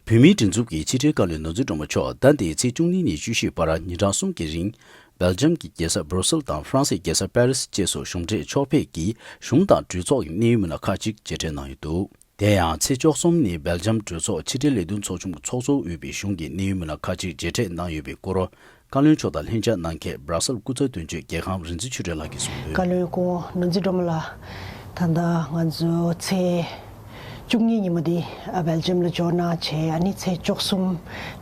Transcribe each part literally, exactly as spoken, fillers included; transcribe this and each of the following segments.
བོད་མིའི་སྒྲིག་འཛུགས་ཀྱི་ཕྱི་དྲིལ་བཀའ་བློན་ནོར་འཛིན་སྒྲོལ་མ་མཆོག་ཟླ་འདིའི་ཚེས་བཅུ་གཉིས་ནས་བཅུ་བཞི་བར་ཉིན་གྲངས་གསུམ་གྱི་རིང་། སྦེལ་ཇམ་གྱི་རྒྱལ་ས་སྦྲུ་སེལ་དང་ཧྥ་རན་སིའི་རྒྱལ་ས་པེ་རིས་བཅས་སུ་གཞུང་འབྲེལ་ཕྱོགས་ཕེབས་ཀྱིས་གཞུང་དང་གྲོས་ཚོགས་ཀྱི་གནད་ཡོད་མི་སྣ་ཁག་ཅིག་མཇལ་འཕྲད་གནང་ཡོད་འདུག་དེ་ཡང་ཚེས་བཅུ་གསུམ་ཉིན་སྦེལ་ཇམ་གྲོས་ཚོགས་ཕྱི་དྲིལ་ལས་དོན་ཚོགས་ཆུང་གི་ཚོགས་གཙོ་དབུས་པའི་གཞུང་གི་གནད་ཡོད་མི་སྣ་ཁག་ཅིག་མཇལ་འཕྲད་གནང་ཡོད་པའི་སྐོར། བཀའ་བློན་མཆོག་དང་ལྷན་བཅར་གནང་མཁན་སྦྲ་སེལ་སྐུ་ཚབ་དོན་གཅོད་རྒྱལ་ཁམས་རིག་འཛིན་ཆོས་སྒྲོན་ལགས་ཀྱིས་གསུངས་དོན། བཀའ་བློན་སྐུ་ངོ་ནོར་འཛིན་སྒྲོལ་མ་ལགས། ད་ལྟ་ང་ཚོ་ཚེས་བཅུ་གཉིས་ཉིན་མོ་འདི་སྦེལ་ཇམ་ལ་འབྱོར་གནང་བྱས། ཨ་ནི་ཚེས་བཅུ་གསུམ་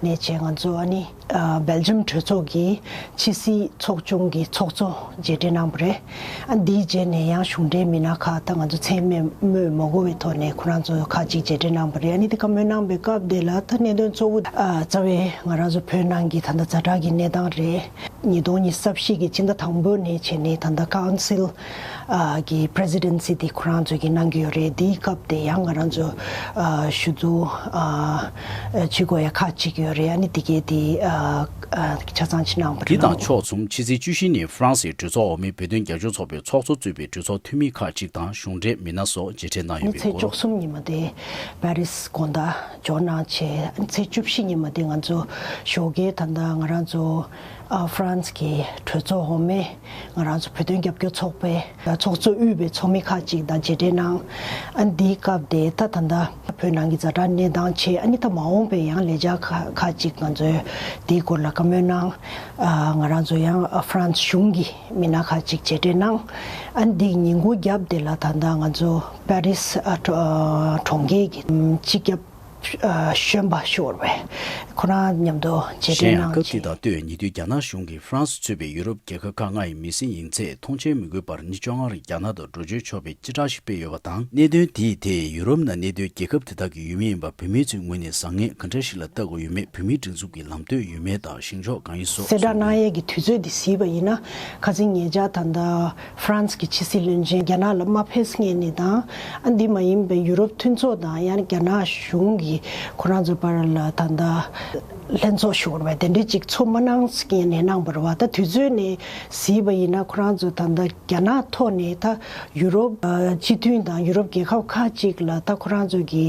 ནས་བྱས་ང་ཚོ་ཨ་ནི་སྦེལ་ཇམ་གྲོས་ཚོགས་ཀྱི་ཕྱི་སྲིད་ཚོགས་ཆུང་གི་ཚོགས་གཙོ་མཇལ་འཕྲད་གནང་བ་རེད། ཨ་འདིའི་རྗེས་ནས་ཡང་གཞུང་འབྲེལ་མི་སྣ་ཁག་ད་ང་ཚོ་མཚན་སྨོས་མ་དགོས་པའི་ཐོག་ནས་ཁོ་རང་ཚོ་ཁག་ཅིག་མཇལ་འཕྲད་གནང་བ་རེད། ཨ་ནི་དེ་བཀའ་མོལ་གནང་པའི་སྐབས་དེ་ལ་ད་གནད་དོན་གཙོ་བོ་ཨ་རྩ་བའི་ང་རང་ཚོ་བོད་ནང་གི་ད་ལྟ་ཛ་དྲག་གི་གནས་སྟངས་རེད། ཉིས་སྟོང་ཉི་ཤུ་རྩ་བཞི་གི་སྤྱི་ཟླ་དང་པོ་ནས་བྱས་ནས་ད་ལྟ་ཀའུན་སིལ་ཨ་གི་པི་རེ་སི་ཌེན་སི་དེ་ཁོ་རང་ཚོ་གིས་གནང་གི་ཡོད་རེད། དེའི་སྐབས་དེ་ཡང་ང་རང་ཚོ་ཨ་ཞུ་གཏུག་ཨ་བྱེད་དགོས་ཡ་ཁག་ཅིག་ཡོད་རེད། ཨ་ནི་དེ་གའི་དེ་ཨ་ཨ་ཆ་ཚང་ཅིག་གནང་བ་དེ་རེད། དང་ཕྱོགས་མཚུངས་ཕྱི་ཚེས་བཅུ་བཞི་ཉིན་ཧྥ་རན་སིའི་གྲོས་ཚོགས་འོག་མའི་བོད་དོན་རྒྱབ་སྐྱོར་ཚོགས་པའི་ཚོགས་གཙོ་གཙོས་པའི་གྲོས་ཚོགས་འཐུས་མི་ཁག་ཅིག་དང་གཞུང་འབྲེལ་མི་སྣ་སོགས་མཇལ་འཕྲད་གནང་ཡོད་པའི་སྐོར། ཚེས་བཅུ་གསུམ་ཉིན་མོ་དེ་པེ་རིས་དགོང་དག་འབྱོར་གནང་བྱས། ཚེས་བཅུ་བཞི་ཉིན་མོ་དེ་ང་ཚོ་ཞོགས་ཀའི་ད་ལྟ་ང་རང་ཚོ་ཨ་ཧྥ་རན་སི་གི་གྲོས་ཚོགས་འོག་མའི་ང་རང་ཚོ་བོད་དོན་རྒྱབ་སྐྱོར་ཚོགས་པའི་ཚོགས་གཙོ་དབུས་པའི་ཚོགས་མི་ཁག་ཅིག་དང་མཇལ་འཕྲད་གནང་། ཨ་འདིའི་སྐབས་དེ་ད་ད་ལྟ་བོད་ནང་གི་ཛ་དྲག་གནས་སྟངས་བྱས། ཨ་ནི་ད་མ་འོངས་པའི་ཡང་ལས་འཆར་ཁག་ཁག་ཅིག་ང་ཚོས་དེའི་སྐོར་ལ་བཀའ་མོལ་གནང་། ཨ་ང་རང་ཚོ་ཡང་ཧྥ་རན་སི་གཞུང་གི་མི་སྣ་ཁག་ཅིག་མཇལ་འཕྲད་གནང་། ཨ་འདི་ཉིན་གུང་རྒྱབ་དེ་ལ་ད་ལྟ་ང་ཚོ་པེ་རིས་ཨ་གྲོ་ཨ་གྲོང་ཁྱེར་གྱི་སྤྱི་ཁྱབ་ཨ་གཞོན་པ་ཤོར་བས་ཁོ་རང་མཉམ་དུ་མཇལ་གཞན་ཡང་འཕྲད་གནང་སྐབས་དེ་བྱས། དང་སྟོད་ཉེ་དུས་རྒྱ་ནག་གཞུང་གིས་ཧྥ་རན་སི་གཙོས་པའི་ཡུ་རོབ་རྒྱལ་ཁབ་ཁག་ལྔ་ཡི་མི་སེར་ཡིན་ཚད་ཐོངས་མཆན་མི་དགོས་པར་ཉིན་བཅོ་ལྔ་རིང་རྒྱ་ནག་ཏུ་འགྲོ་སྐྱོད་ཆོག་པའི་སྤྱི་བསྒྲགས་ཤིག་སྤེལ་ཡོད་པ་དང་། གནད་དོན་དེའི་ཐད་ཡུ་རོབ་ནང་གནས་སྡོད་རྒྱལ་ཁབ་དེ་དག་གི་ཡུལ་མི་ཡིན་པ་བོད་མི་ཚོའི་ངོས་ནས་བཟང་ངན་ག་འདྲ་ཞིག་ལ་ལྟ་དགོས་ཡོད་མེད། བོད་མིའི་སྒྲིག་འཛུགས་ཀྱི་ལམ་སྟོན་ཡོད་མེད་དང་བཞེངས་ཕྱོགས་གང་ཡིན་སོགས་གསལ་བསྒྲགས་གསུངས་གནང་ཡོད། ཡས་ཀྱི་དུས་ཚོད་འདི་གཟིགས་པ་ཡིན་ན། ཁ་སང་ཉེ་ཆར་ད་ལྟ་ཧྥ་རན་སི་གི་ཕྱི་སྲིད་བློན་ཆེན་རྒྱ་ནག་ལ་མ་ཕེབས་མཁན་ནས་དང་། ཨ་འདི་མ་ཡིན་པའི་ཡུ་རོབ་མཐུན་ཚོགས་དང་ཡང་རྒྱ་ནག་གཞུང་གིས་ཁོ་རང་ཚོའི་བར་ལ་ད་ལྟ་ལྷན་ཚོགས་ཞུ་དགོས་པ་དེ་འདྲའི་ཅིག་ཚོགས་མ་གནང་མཁན་ནས་གནང་བ་རེད་བ། ད་དུས་ཚོད་ནས་གཟིགས་པ་ཡིན་ན་ཁོ་རང་ཚོ་ད་ལྟ་རྒྱ་ནག་ཐོག་ནས་ད་ཡུ་རོབ་ཨ་སྤྱི་མཐུན་དང་ཡུ་རོབ་རྒྱལ་ཁབ་ཁག་ཅིག་ལ་ད་ཁོ་རང་ཚོ་གི་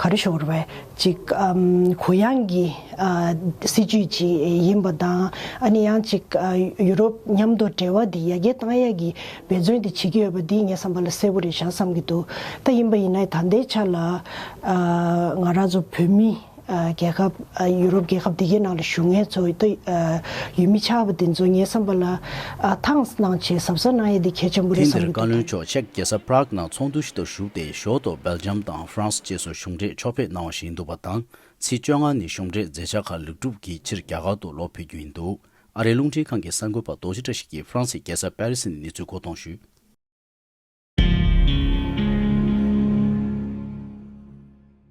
ག་རེ་ཞུ་དགོས་རེད་པས། ཅིག་ཨམ་གུ་ཡངས་ཀྱི་ཨ་སྲིད་ཇུས་ཅིག་ཡིན་པ་དང་། ཨ་ནི་ཡང་ཅིག་ཨ་ཡུ་རོབ་མཉམ་དུ་འབྲེལ་བ་འདི་ཡར་རྒྱས་གཏང་ཡག་གི་འབད་བརྩོན་འདི་བྱེད་ཀྱི་ཡོད་པ་འདི་ངའི་བསམ་པ་ལ་གསལ་པོ་རེད་བཞག་བསམ་གྱི་འདུག་ད་ཡིན་པ་ཡིན་ན་ད་ལྟའི་ཆ་ལ་ཨ་ང་རང་ཚོ་བོད་མི་ཨ་རྒྱལ་ཁབ་ཨ་ཡུ་རོབ་རྒྱལ་ཁབ་འདི་གའི་ནང་ལ་བཞུགས་མཁན་ཚོ་ད་ཨ་ཡུལ་མི་ཆགས་པ་འདི་ཚོ་ངའི་བསམ་པ་ལ་ཨ་ཐང་གནང་བྱས་གཟབ་གཟབ་གནང་ཡས་འདི་གལ་ཆེན་པོ་རེད་དེང་འདིར་བསམ་གྱི་བཀའ་འདུག་བློན་མཆོག་ཅེཀ་རྒྱལ་ས་པ་རག་ནང་ཚོགས་འདུ་ཞིག་ཏུ་ཞུགས་ཏེ་ཞོར་དུ་སྦེལ་ཇམ་དང་ཧྥ་རན་སི་བཅས་སུ་གཞུང་འབྲེལ་ཕྱོགས་ཕེབས་གནང་བ་ཞིག་ཡིན་འདུག་པ་དང་། ཚེས་བཅོ་ལྔ་ནས་གཞུང་འབྲེལ་མཛད་འཆར་ཁག་ལེགས་གྲུབ་ཀྱིས་ཕྱིར་རྒྱ་གར་དུ་ལོག་ཕེབས་རྒྱུ་ཡིན་འདུག་ཨ་རིའི་རླུང་འཕྲིན་ཁང་གི་གསར་འགོད་པ་རྡོ་རྗེ་བཀྲ་ཤིས་ཀྱིས་ཧྥ་རན་སིའི་རྒྱལ་ས་པེ་རི་སི་ནས་གནས་ཚུལ་མགོ་འཐོམས་ཞུས།